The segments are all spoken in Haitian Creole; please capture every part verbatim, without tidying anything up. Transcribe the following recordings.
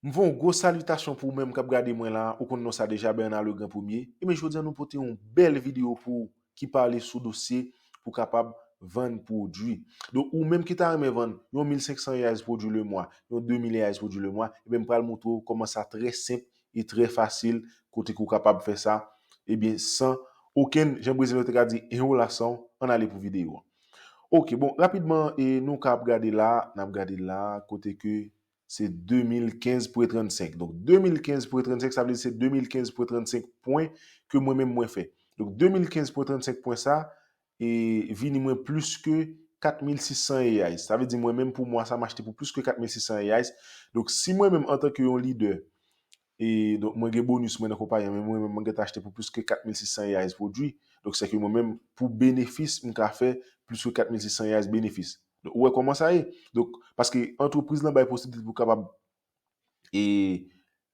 M fè yon gwo salitasyon pou ou menm k ap gade mwen la, ou konn non sa deja, Bernard Legrand Premier. Ebyen, jodi a nou pote yon bèl videyo pou ou ki pale sou dosye pou kapab vann pwodui. Donk, ou menm ki ta renmen vann yon mil senk san reais pwodui lemwa, yon de mil reais pwodui lemwa, ebyen, m pral montre w kòman sa trè senp e trè fasil, kote ke w kapab fè sa, ebyen, san okenn, jan Brezilyen yo te ka di, enrolação, ann ale pou videyo a. Ok, bon, rapidman, e nou ka ap gade la, n ap gade la, kote ke se de mil kenz pwen trannsenk. Donk, de mil kenz pwen trannsenk, sa vle di se de mil kenz pwen trannsenk pwen ke mwen menm mwen fè. Donk, de mil kenz pwen trannsenk pwen sa, e vini mwen plis ke kat mil sis san reais. Sa vle di mwen menm pou mwa sa, m achte pou plis ke kat mil sis san reais. Donk, si mwen menm antanke yon lidè, e donk mwen gen bonis mwen nan konpayi an, men mwen menm mwen gentan achte pou plis ke kat mil sis san reais pwodui. Donk, se ke mwen menm, pou benefis, m ka fè plis ke kat mil sis san reais benefis. Donk, ou wè kòman sa ye? Donk, paske antrepriz lan bay posiblite pou kapab e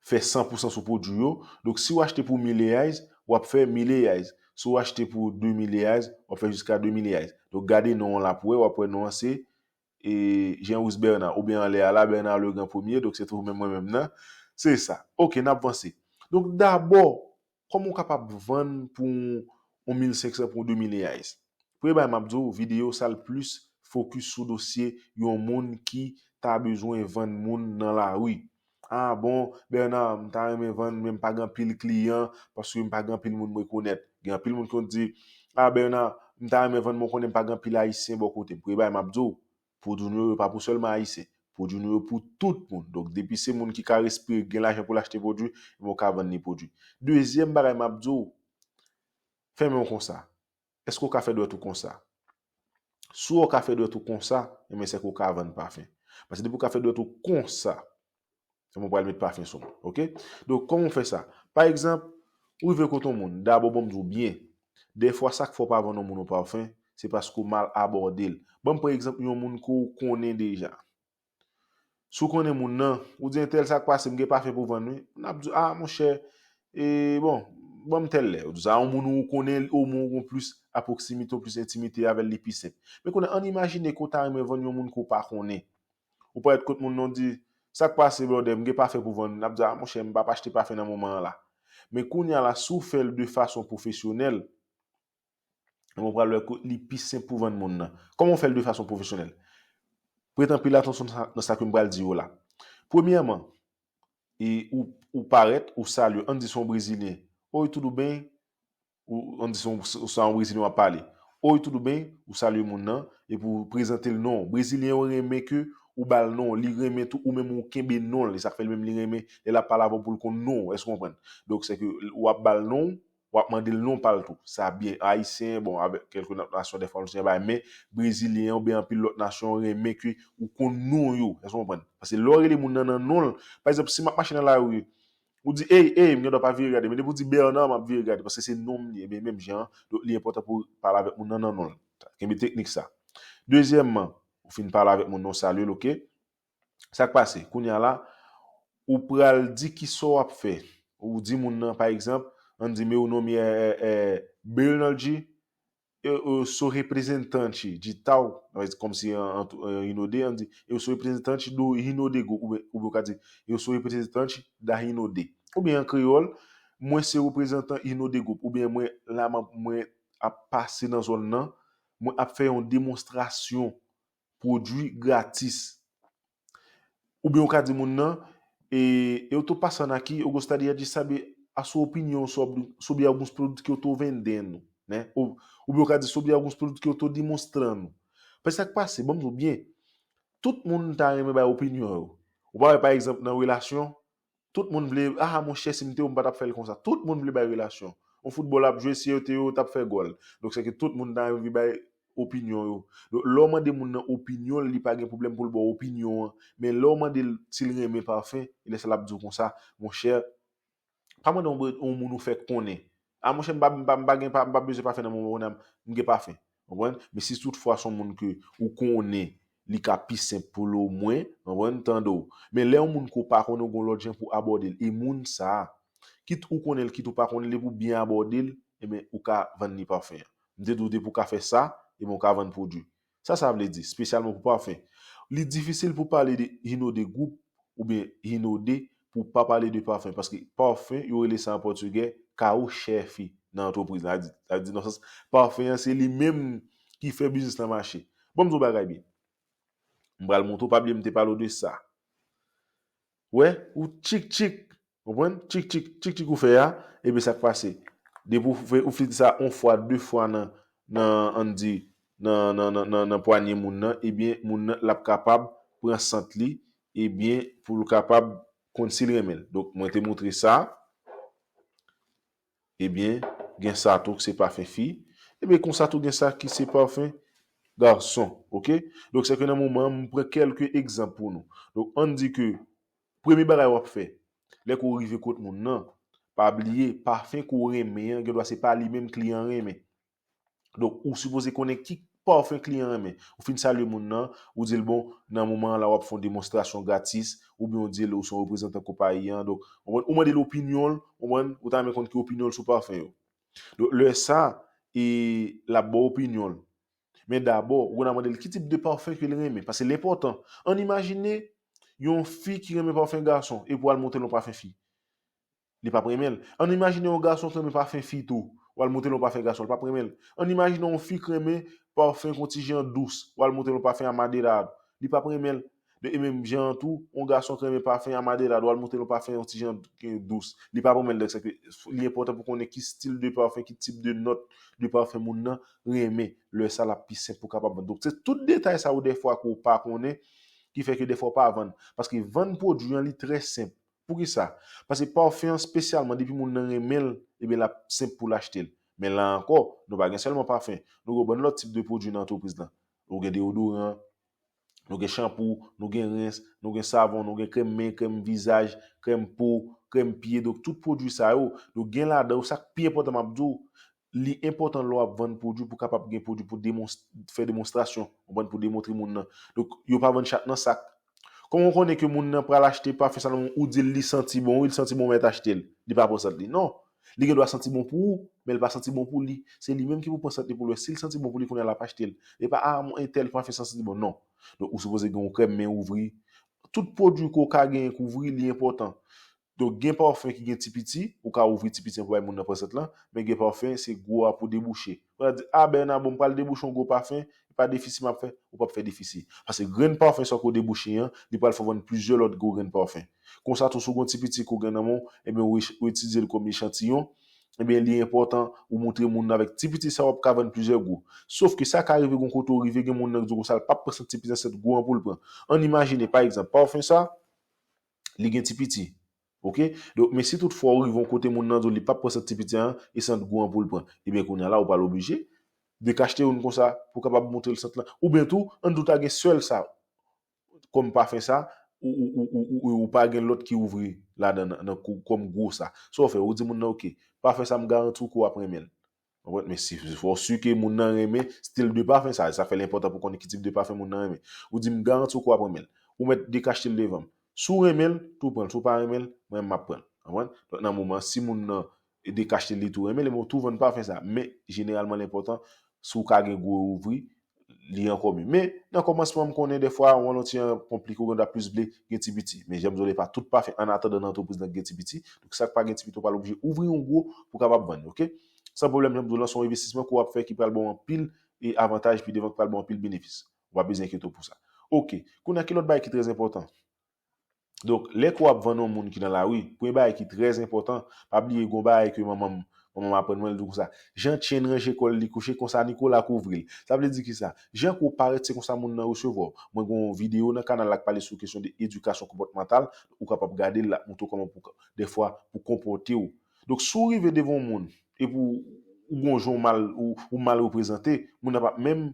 fè san pou san sou pwodui yo. Donk, si w achte pou mil reais, w ap fè mil reais. Si w achte pou de mil reais, w ap fè jiska de mil reais. Donk, gade non an la pou wè, w ap wè non an se e Jean Rousse Bernard, oubyen anlè a la, Bernard Legrand Premier, donk se toujou menm mwen menm nan. Se sa. Ok, n ap vanse. Donk, dabò, kòman w kapab vann pou yon mil senk san, pou yon de mil reais? Premye bagay m ap di w, videyo sa l plis fokis sou dosye yon moun ki ta bezwen vann moun nan lari. Ah bon, Bernard, m ta renmen vann, men m pa gen anpil kliyan, paske m pa gen anpil moun m rekonèt. Gen anpil moun ki konn di, ah, Bernard, m ta renmen vann, men w konnen m pa gen anpil Ayisyen bò kote m. Premye bagay m ap di w, pwodui nou yo pa pou sèlman Ayisyen. Pwodui nou yo pou tout moun. Donk, depi se moun ki ka respire, gen lajan pou l achte pwodui, ebyen, w ka vann li pwodui. Dezyèm bagay m ap di w, fèmen w konsa. Èske w ka fè dwèt ou konsa? Si w ka fè dwèt ou konsa, ebyen, se ke w ka vann pafen. Paske depi w ka fè dwèt ou konsa, se mwen pral met pafen sou mwen. Ok? Donk, kòman w fè sa? Pa egzanp, ou rive kote yon moun, dabò ban m di w byen. Dèfwa, sa k fè w pa vann yon moun yon pafen, se paske w mal abòde l. Ban m pran egzanp yon moun ke w konnen deja. Si w konnen moun nan, ou di entèl sa k pase, m gen pafen pou vann wi. Moun ap di, ah, monchè, e bon, ban m tèl lè. Ou di sa, yon moun ou konnen, omwen ou gen plis apwoksimite, ou plis entimite avè l, li pi senp. Men kounye a, ann imajine ke w ta renmen vann yon moun ke w pa konnen. Ou parèt kot moun nan, w di, sa k pase, blòdè, m gen pafen pou vann. L ap di, ah, monchè, m p ap achte pafen nan moman an la. Men kounye a la, si w fè l de fason pwofesyonèl, mwen pral wè ke li pi senp pou vann moun nan. Kòman w fè l de fason pwofesyonèl? Prete anpil atansyon nan sa, nan sa ke m pral di yo la. Premyèman, e ou, ou parèt, ou salye, ann di se yon Brezilyen. Oi, tudo bem? Ou, ann di se yon, se yon Brezilyen w ap pale. Oi, tudo bem? Ou salye moun nan, epi ou prezante l non. Brezilyen yo renmen ke ou ba l non, li renmen tou, ou menm ou kenbe non l, e sa k fè l menm li renmen, lè l ap pale avè w pou l konn non w, èske w konprann? Donk, se ke w ap ba l non, w ap mande l non pa l tou. Sa byen. Ayisyen, bon, avèk kèlke lòt nasyon, dèfwa nou se bagay, men Brezilyen oubyen anpil lòt nasyon renmen ke ou konn non yo. Èske w konprann? Paske lè w rele moun nan nan non l, pa egzanp, si m ap mache nan lari, ou di, ey, ey, m gen dwa pa vire gade, men depi w di Bernard, m ap vire gade, paske se non m li ye, men menm jan an, donk li enpòtan pou w pale avèk moun nan nan non l. Kenbe teknik sa. Dezyèmman, ou fin pale avèk moun nan, w salye l, ok? Sa k pase? Kounye a la, ou pral di kisa w ap fè. Ou di moun nan, pa egzanp, ann di, meu nome é, é, é Bernard, eu, eu sou reprezentante de tal, mas kòmsi an, an, an Rinode, ann di, eu sou reprezentante do Rinode Group, oubyen, oubyen ou ka di, eu sou reprezentante da Rinode. Oubyen an kreyòl, mwen se reprezantan Rinode Group, oubyen mwen la, m ap, mwen ap pase nan zòn nan, mwen ap fè yon demonstrasyon pwodui gratis. Oubyen ou ka di moun nan, e, eu tô passando aqui, eu gostaria de saber a sua opinião sobre, sobre alguns produtos que eu tô vendendo, né? Ou, oubyen ou ka di sobre alguns produtos que eu tô demonstrando. Paske sa k pase, ban m di w byen, tout moun ta renmen bay opinyon yo. Ou pa wè, pa egzanp, nan relasyon, tout moun vle, ah, monchè, si m te ou, m pa t ap fè l konsa. Tout moun vle bay relasyon. Yon foutbòl ap jwe, si yo te yo, yo t ap fè gòl. Donk, se ke tout moun ta anvi bay opinyon yo. Donk, lè w mande moun nan opinyon l, li pa gen pwoblèm pou l ba w opinyon an. Men lè w mande l si l renmen pafen, e lè sa l ap di w konsa, monchè, pa mande yon, yon moun ou fèk konnen. Ah, monchè, m pa, m pa, m pa gen pa, m pa bezwen pafen nan moman kounye a, m gen pafen. Konprann? Men si toutfwa se yon moun ke ou konnen, li ka pi senp pou l omwen, konprann, tande w. Men lè yon moun ke w pa konnen, ou gen lòt jan pou abòde l. E moun sa a, kit ou konnen l, kit ou pa konnen l, depi w byen abòde l, ebyen, ou ka vann li pafen an. M te di w depi w ka fè sa, ebyen, ou ka vann pwodui. Sa sa vle di, espesyalman pou pafen. Li difisil pou pale de Rinode Group oubyen Rinode pou pa pale de pafen. Paske pafen, yo rele sa an pòtigè, carro-chefe nan antrepriz la. Sa vle di, nan sans, pafen an, se li menm ki fè biznis la mache. Bon, m di w bagay byen. M pral montre w, pa bliye m te pale w de sa. Wè, ou tchik tchik, konprann? Tchik tchik, tchik tchik ou fè a, epi sa k pase? Depi ou fè, ou fè sa yon fwa, de fwa nan, nan, ann di, nan, nan, nan, nan, nan pwanye moun nan, ebyen, moun nan, l ap kapab pran sant li, ebyen, pou l kapab konn si l renmen l. Donk, mwen te montre sa. Ebyen, gen sa tou ki se pafen fi. Ebyen, konsa tou gen sa ki se pafen gason, oke? Donk, se ke nan moman an, m pran kèlke egzanp pou nou. Donk, ann di ke premye bagay w ap fè, lè ke w rive kot moun nan, pa bliye, pafen ke w renmen an, gen dwa se pa li menm kliyan an renmen. Donk, ou sipoze konnen ki pafen kliyan an renmen. Ou fin salye moun nan, ou di l, bon, nan moman an la, w ap fè yon demonstrasyon gratis, oubyen ou di l ou se yon reprezantan konpayi an. Donk, ou, ou mande l opinyon l, ou, ou ta renmen konn ki opinyon l sou pafen yo. Donk, lè sa, e, l ap ba w opinyon l. Men dabò, ou konn ap mande l ki tip de pafen ke l renmen, paske l enpòtan. Ann imajine yon fi ki renmen pafen gason, epi w al montre l yon pafen fi. Li p ap renmen l. Ann imajine yon gason ki renmen pafen fi tou, w al montre l yon pafen gason, li p ap renmen l. Ann imajine yon fi ki renmen pafen ki yon ti jan dous, w al montre l yon pafen amadera, li p ap renmen l. De e menm jan an tou, yon gason ki renmen pafen amadera, w al montre l yon pafen yon ti jan dous, li p ap renmen l. Donk, se ke li enpòtan pou konnen ki stil de pafen, ki tip de nòt de pafen moun nan renmen. Lè sa, l ap pi senp pou kapab vann. Donk, se tout detay sa yo dèfwa ke w pa konnen, ki fè ke dèfwa w pa vann. Paske vann pwodui an, li trè senp. Poukisa? Paske pafen an, espesyalman, depi moun nan renmen l, ebyen, l ap senp pou l achte l. Men la ankò, nou pa gen sèlman pafen. Nou gen yon bann lòt tip de pwodui nan antrepriz lan. Nou gen deyodoran, nou gen chanpou, nou gen rens, nou gen savon, nou gen krèm men, krèm vizaj, krèm po, krèm pye. Donk, tout pwodui sa yo, nou gen ladan yo. Sa k pi enpòtan, m ap di w, li enpòtan lè w ap vann pwodui pou kapab gen pwodui pou demons-, fè demonstrasyon, konprann, pou demontre moun nan. Donk, yo pa vann chat nan sak. Kòman w konnen ke moun nan pral achte pafen sa nan men w, ou di l li santi bon, wi, li santi bon, mèt achte l. Li pa pran sant li. Non. Li gen dwa santi bon pou ou, men li pa santi bon pou li. Se li menm ki pou pran sant li pou l wè. Si l santi bon pou li, kounye a l ap achte l. E pa, a, entèl pafen sa santi bon. Non. Donk, ou sipoze gen yon krèm men ouvri. Tout pwodui ke w ka genyen k ouvri, li enpòtan. Donk, gen pafen ki gen ti piti, ou ka ouvri ti piti an pou bay moun nan pran sant lan, men gen pafen, se gwo a pou debouche. Ou ka di, a, Bèna, bon, m pral debouche yon gwo pafen, e pa defisi m ap fè, ou p ap fè defisi. Paske grenn pafen sa ke w debouche an, li pral fè w vann plizyè lòt gwo grenn pafen. Konsa tou, si w gen yon ti piti ke w gen nan men w, ebyen, ou ech-, ou itilize l kòm echantiyon, ebyen, li enpòtan ou montre moun nan avèk ti piti sa w ap ka vann plizyè gwo. Sof ke sa ka rive gen yon kote w rive, gen moun nan ki di w konsa, l p ap pran sant ti piti an, se sant gwo an pou l pran. Ann imajine, pa egzanp, pafen sa, li gen ti piti. Oke? Donk, men si toutfwa ou rive yon kote moun nan di w li p ap pran sant ti piti an, e sant gwo an pou l pran, ebyen kounye a la ou pral oblije dekachte youn konsa pou kapab montre l sant lan. Oubyen tou, ann di w ta gen sèl sa kòm pafen sa, ou, ou, ou, ou, ou, ou pa gen lòt ki ouvri ladan nan, nan kou-, kòm gwo sa. Sa w fè, ou di moun nan, oke, pafen sa m garanti w ke w ap renmen l. Konprann? Men si, si fò si ke moun nan renmen stil de pafen sa, sa fè l enpòtan pou konnen ki tip de pafen moun nan renmen. Ou di, m garanti w ke w ap renmen l. Ou mèt dekachte l devan m. Si w renmen l, tou pran l. Si w pa renmen l, mwen m ap pran l. Konprann? Donk, nan moman, si moun nan dekachte l, li tou renmen l, ebyen, ou tou vann pafen sa. Men, jeneralman, l enpòtan, si w ka gen gwo ouvri, li ankò mye. Men, nan kòmansman, m konnen dèfwa, yon ti jan konplike, ou gen dwa plis vle gen ti piti. Men, jan m di w, li pa tout pafen, annatandan, nan antrepriz lan gen ti piti. Donk, sa k pa gen ti piti, ou pral oblije ouvri yon gwo pou kapab vann, oke? San pwoblèm, jan m di w lan, se yon envestisman ke w ap fè ki pral ba w anpil e avantaj pi devan, ki pral ba w anpil benefis. Ou pa bezwen enkyete w pou sa. Oke, kounye a, ki lòt bagay ki trè enpòtan? Donk, lè ke w ap vann yon moun ki nan lari, premye bagay ki trè enpòtan, pa bliye gen yon bagay ke manman m, manman m aprann mwen, li di w konsa, jan chen ranje kò l li kouche, konsa Nikola kouvri l. Sa vle di kisa? Jan ke w parèt, se konsa moun nan resevwa w. Mwen gen yon videyo nan kanal la k pale sou kesyon de edikasyon konpòtmantal, ou kapab gade l, l ap montre w kòman pou, dèfwa, pou konpòte w. Donk, si w rive devan yon moun, epi w, ou gen yon jan w mal, ou, ou mal reprezante, moun nan p ap menm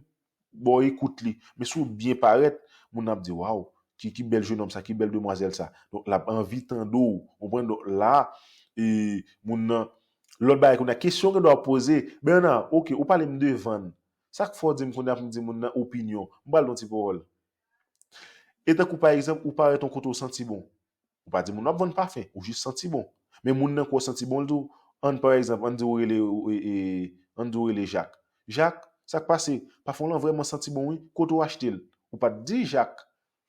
ba w ekout li. Men si w byen parèt, moun nan ap di, waw, ki, ki bèl jenòm sa, ki bèl demwazèl sa. Donk, l ap anvi tande w, konprann? Donk, la, e, moun nan, lòt bagay kounye a, kesyon gen dwa poze, Bèna, oke, ou pale m de vann. Sa k fè w di m kounye a pou m di moun nan opinyon? M pral di w yon ti pawòl. E tankou, pa egzanp, ou parèt yon kote w santi bon. Ou pa di moun w ap vann pafen, ou jis santi bon. Men moun nan kwè w santi bon, l di w, ann, pa egzanp, ann di w rele, e, e, ann di w rele Jak. Jak, sa k pase? Pafen w lan vrèman santi bon, wi. Kote w achte l? Ou pa t di Jak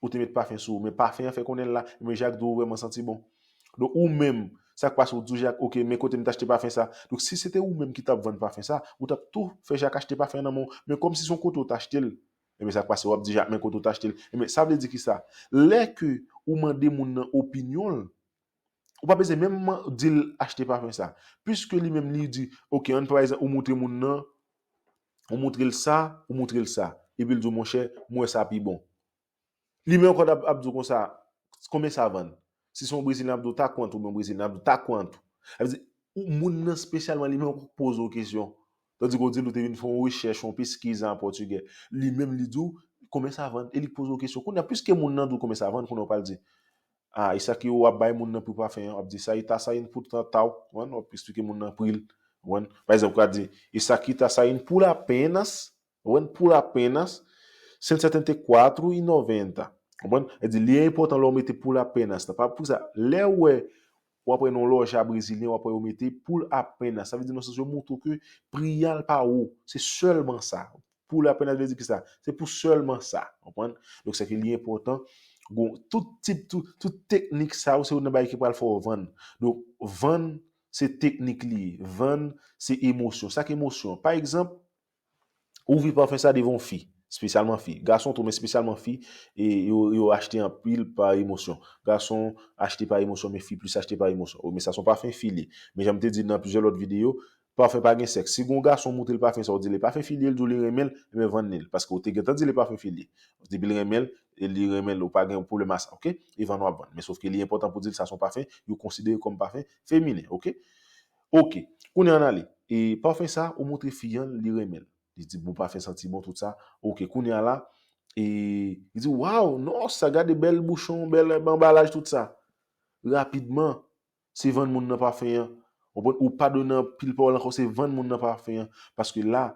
ou te met pafen sou ou, men pafen an fè konnen l la, men Jak di w vrèman santi bon. Donk, ou menm, sa k pase, ou di w, Jak, oke, men kote m t achte pafen sa. Donk, si se te ou menm ki t ap vann pafen sa, ou t ap tou fè Jak achte pafen nan men w. Men kòm si se yon kote ou t achte l, ebyen, sa k pase, w ap di Jak, men kote ou t achte l. Ebyen, sa vle di ki sa? Lè ke ou mande moun nan opinyon l, ou pa bezwen menm di l achte pafen sa. Piske li menm li di, oke, ann pa egzanp, ou montre moun nan, ou montre l sa, ou montre l sa. Epi l di w, monchè, m wè sa pi bon. Li menm ankò ap, ap di w konsa, konbyen sa vann? Si se yon Brezilyen ap di w, ta quanto, oubyen yon Brezilyen ap di w, ta quanto. Sa vle di, ou, moun nan espesyalman, li menm ankò poze w kesyon. Tandike w di l ou te vin fè yon rechèch, yon peskiz an pòtigè. Li menm, li di w, konbyen sa vann? E li poze w kesyon. Kounye a, piske moun nan di w konbyen sa vann, kounye a w pral di, ah, isso aqui w ap bay moun nan pri pafen an, w ap di, isso aí tá saindo por tal, tal, w konprann? W ap eksplike moun nan pri l, w konprann? Pa egzanp, w ka di, isso aqui tá saindo por apenas, w konprann? Por apenas cento e setenta e quatro e noventa. W konprann? Li di, li enpòtan lè w mete por apenas la. Pa pou sa, lè w wè, w ap wè nan yon lòja brezilyen, w ap wè yo mete por apenas. Sa vle di nan sans yo montre w ke pri a l pa wo. Se sèlman sa. Por apenas vle di ki sa? Se pou sèlman sa. W konprann? Donk, sa ke li enpòtan. Gon, tout tip, tout, tout teknik sa yo, se youn nan bagay ki pral fè w vann. Donk, vann, se teknik li ye. Vann, se emosyon. Sa k emosyon? Pa egzanp, ou vi pafen sa devan yon fi, espesyalman fi. Gason tou, men espesyalman fi, e yo, yo achte anpil pa emosyon. Gason achte pa emosyon, men fi plis achte pa emosyon. O, men sa se yon pafen fi li ye. Men jan m te di nan plizyè lòt videyo, pafen pa gen sèks. Si gon gason montre l pafen sa, ou di l e pafen fi li ye, l di w li renmen l, ebyen vann li l. Paske ou te gentan di l e pafen fi li ye. Depi l renmen l, e li renmen l, ou pa gen pwoblèm a sa, oke? E vann w ap vann. Men sof ke li enpòtan pou di l sa se yon pafen, yo konsidere kòm pafen feminen, oke? Oke. Kounye a ann ale. E pafen sa, ou montre fi an, li renmen l. Li di, bon, pafen santi bon, tout sa. Oke, kounye a la, e li di, waw, non, sa, gade bèl bouchon, bèl anbalaj, tout sa. Rapidman, se vann moun nan pafen an. Ou konprann? Ou pa done anpil pawòl ankò, se vann moun nan pafen an. Paske la,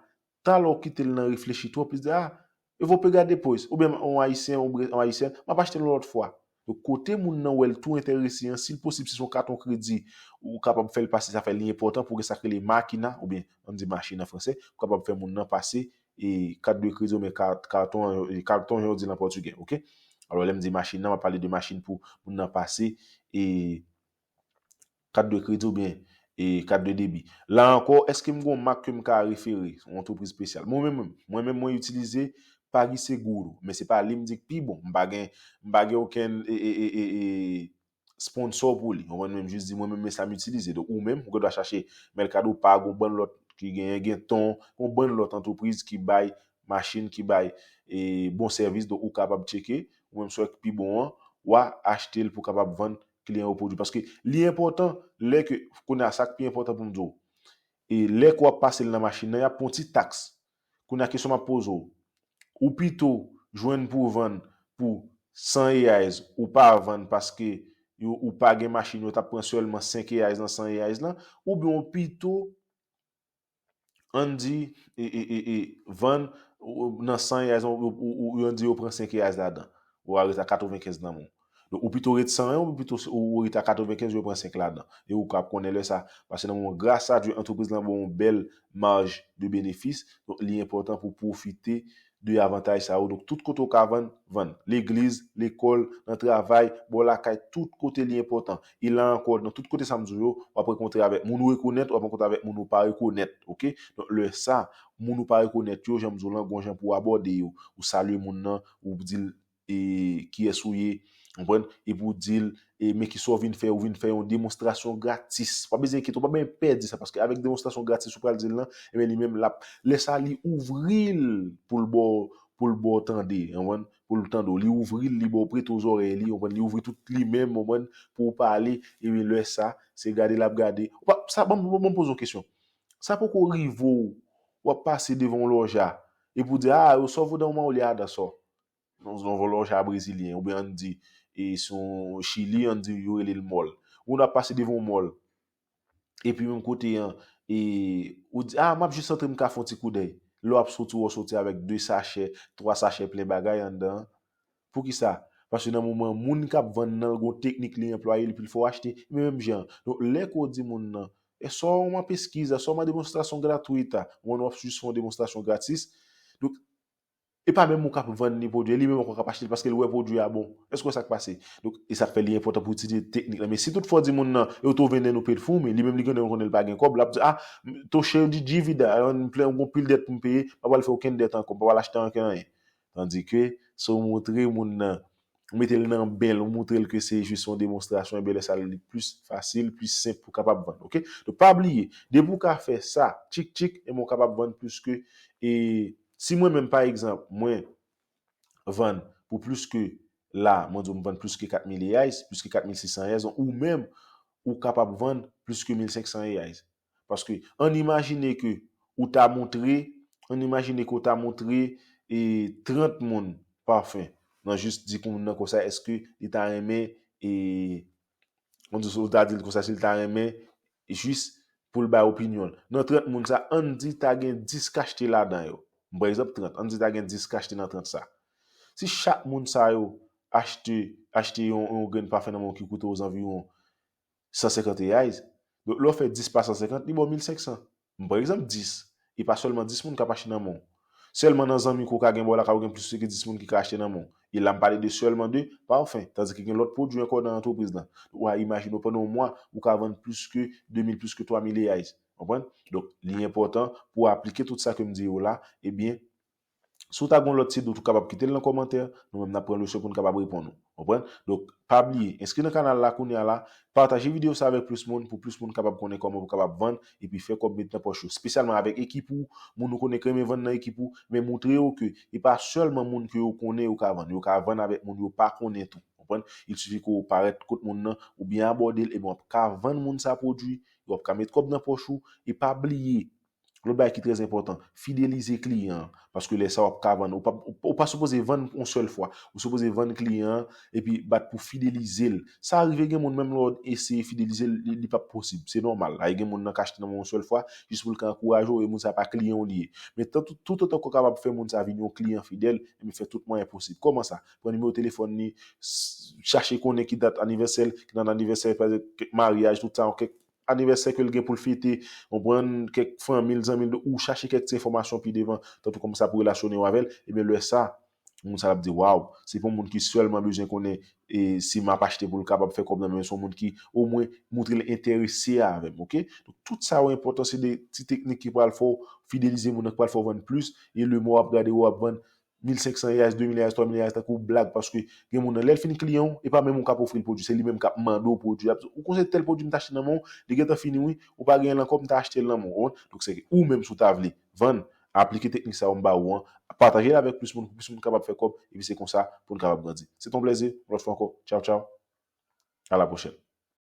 talè w kite l nan reflechi twòp, li di, ah, eu vou pegar depois. Oubyen yon Ayisyen, yon Bre-, yon Ayisyèn, m ap achte l yon lòt fwa. Donk, kote moun nan wè l tou enterese an, si l posib, si se yon katon kredi, ou kapab fè l pase, sa fè li enpòtan pou gen sa k rele makina, oubyen, ann di machin an fransè, ou kapab fè moun nan pase, e, kat de kredi oubyen kat-, karton an, e, karton jan yo di l an pòtigè, oke? Alò, lè m di machin nan, m ap pale de machin pou moun nan pase, e, kat de kredi oubyen, e, kat de debi. La ankò, èske m gen yon mak ke m ka refere, yon antrepriz espesyal? Mwen menm, mwen menm, mwen itilize PagSeguro, men se pa li m di k pi bon. M pa gen, m pa gen okenn, e, e, e, e, e, sponsor pou li. Ou konprann? Men m jis di mwen menm, men sa m itilize. Donk, ou menm, ou gen dwa chache Mercado Pago, yon bann lòt ki genyen, gen Ton, yon bann lòt antrepriz ki bay machin, ki bay, e, bon sèvis. Donk, ou kapab tcheke, ou menm si w wè k pi bon an, w a achte l pou w kapab vann kliyan yo pwodui. Paske li enpòtan, lè ke, kounye a sa k pi enpòtan pou m di w, e lè ke w ap pase l nan machin nan, y ap pran yon ti taks. Kounye a kesyon m ap poze w, ou pito jwenn pou w vann pou san reais, ou pa vann paske yo, ou pa gen machin, yo t ap pran sèlman senk reais nan san reais lan, oubyen ou pito, ann di, e, e, e, e, vann, ou, ou, nan san reais, ou, ou, ou, ou, ann di yo pran senk reais ladan. Ou a rete a katrevenkenz nan men w. Donk, ou pito ret san reais, ou pito ou, ou ret a katrevenkenz, yo pran senk ladan. E ou ka konnen lè sa. Paske nan moman, gras a Dye, antrepriz lan ba w yon bèl maj de benefis. Donk, li enpòtan pou w pwofite de avantaj sa yo. Donk, tout kote w ka vann, vann. Legliz, lekòl, nan travay, bò lakay, tout kote li enpòtan. E la ankò, nan tout kote sa m di w yo, w ap rankontre avèk moun ou rekonèt, w ap rankontre avèk moun ou pa rekonèt, oke? Donk, lè sa, moun ou pa rekonèt yo, jan m di w lan, gon jan pou w abòde yo. Ou salye moun nan, ou di l, e, kiyès ou ye, w konprann? Epi w di l, e, men kisa w vin fè, ou vin fè yon demonstrasyon gratis. Pa bezwen enkyete w, pa bezwen pè di sa, paske avèk demonstrasyon gratis ou pral di l lan, ebyen, li menm, l ap, lè sa, li ouvri l pou l ba w, pou l ba w tande, w konprann? Pou l tande w. Li ouvri l, li ba w, prete w zòrèy li, w konprann? Li ouvri tout li menm, w konprann? Pou w pale, ebyen, lè sa, se gade l ap gade. Ou pa, sa, ban m, ban m poze w kesyon. Sa poko rive w, w ap pase devan yon lòja, epi w di, ah, yo sò vodan w man ou li adan sò. Nan, nan yon lòja brezilyen, oubyen ann di, e, si yon Chili, ann di, yo rele l mòl. Ou nan pase devan yon mòl. Epi menm kote an, e, ou di, ah, m ap jis antre, m ka fè yon ti koudèy. Lè w ap soti, w soti avèk de sachè, twa sachè plen bagay anndan. Poukisa? Paske nan moman moun k ap vann nan, gon teknik li anplwaye, li pou l fè w achte, men menm jan. Donk, lè ke w di moun nan, é só uma pesquisa, só uma demonstração gratuita, ou w ap jis fè yon demonstrasyon gratis. Donk, E pa menm ou k ap vann li pwodui a, li menm ankò k ap achte l paske l wè pwodui a bon. Èske w wè sa k pase? Donk, e sa k fè li enpòtan pou w itilize teknik la. Men si toutfwa w di moun nan, e w tou vin nan nou pil fou, men li menm li konnen, ou konnen l pa gen kòb, l ap di, ah, tô cheio de dívida, m plen, m gon pil dèt pou m peye, m pa pral fè okenn dèt ankò, m pa pral achte ankenn anyen. Tandis que, si w montre moun nan, ou mete l nan bèl, ou montre l ke se jis yon demonstrasyon, ebyen lè sa a li plis fasil, plis senp pou w kapab vann, oke? Donk, pa bliye, depi w ka fè sa, tchik tchik, ebyen w kapab vann plis ke, e, si mwen menm, pa egzanp, mwen vann pou plis ke la, mwen di w m vann plis ke kat mil reais, plis ke kat mil sis san reais, ou menm, ou kapab vann plis ke mil senk san reais. Paske, ann imajine ke ou ta montre, ann imajine ke ou ta montre, e, trant moun parfum. Nan jis di moun nan konsa, èske li ta renmen, e, ann di, ou ta di l konsa, si l ta renmen, jis pou l bay opinyon l. Nan trant moun sa, ann di ta gen dis k achte ladan yo. M pran egzanp trant, ann di ta gen dis k achte nan trant sa. Si chak moun sa yo achte, achte yon, yon grenn parfum nan men w ki koute ozanviwon san senkant reais, donk lè w fè dis pa san senkant, li ba w mil senk san. M pran egzanp dis, e pa sèlman dis moun k ap achte nan men w. Sèlman nan zanmi ke w ka gen bò la, ka gen plis ke dis moun ki ka achte nan men w. E la m pale de sèlman de parfum, tandis ke gen lòt pwodui ankò nan antrepriz lan. Ou a imajine w pandan yon mwa, ou ka vann plis ke de mil, plis ke twa mil reais. Konprann? Donk, li enpòtan pou w aplike tout sa ke m di yo la, ebyen, si w ta gen yon lòt ti dout, ou kapab kite l nan kòmantè, nou menm n ap pran leson pou n kapab reponn ou. Konprann? Donk, pa bliye, enskri nan kanal la kounye a la, pataje videyo sa avèk plis moun, pou plis moun kapab konnen kòman pou kapab vann, epi fè kòb met nan pòch yo. Espesyalman avèk ekip ou, moun ou konnen k renmen vann nan ekip ou, men montre yo ke e pa sèlman moun ke yo konnen yo ka vann, yo ka vann avèk moun yo pa konnen tou. Konprann? Il suffit ke w parèt kot moun nan, oubyen abòde l, ebyen w ap ka vann moun sa pwodui, w ap ka met kòb nan pòch ou, e pa bliye, lòt bagay ki trè enpòtan, fidelize kliyan an. Paske lè sa w ap ka vann, ou pa, ou, ou pa sipoze vann yon sèl fwa. Ou sipoze vann kliyan an, epi bat pou fidelize l. Sa rive gen moun, menm lè w eseye fidelize l, li, li p ap posib. Se nòmal. Ay, gen moun nan k achte nan men w yon sèl fwa, jis pou l ka ankouraje w, e moun sa pa kliyan w li ye. Men tan, tout, toutotan ke w kapab fè moun sa vin yon kliyan fidèl, ebyen fè tout mwayen posib. Kòman sa? Pran nimewo telefòn li, s-, chache konnen ki dat anivèsè l, ki dat anivèsè, pa egzanp, kèk maryaj, tout sa, kèk anivèsè ke l gen pou l fete, konprann, kèk fanmi l, zanmi l, ou chache kèk ti enfòmasyon pi devan, tankou kòman sa pou relasyone w avè l, ebyen lè sa, moun sa l ap di, waw, se pa yon moun ki sèlman bezwen konnen, e, si m ap achte pou l kapab fè kòb nan men m, se yon moun ki omwen montre l enterese avè m, oke? Donk, tout sa yo enpòtan, se de ti teknik ki pral fè w fidelize moun nan, ki pral fè w vann plis, e le mwa w ap gade, w ap vann mil senk san reais, de mil reais, twa mil reais, tankou blag, paske gen moun nan, lè l fin kliyan w, e pa menm ou k ap ofri l pwodui, se li menm k ap mande w pwodui a. Ou konnen tèl pwodui m t achte nan men w, li gentan fini wi, ou pa genyen l ankò, m ta achte l nan men w, ou konprann? Donk, se ou menm, si w ta vle vann, aplike teknik sa yo m ba ou an, pataje l avèk plis moun, pou plis moun kapab fè kòb, epi se konsa pou n kapab grandi. Se t on plèzi, yon lòt fwa ankò. Tchaw, tchaw. A la pwochèn.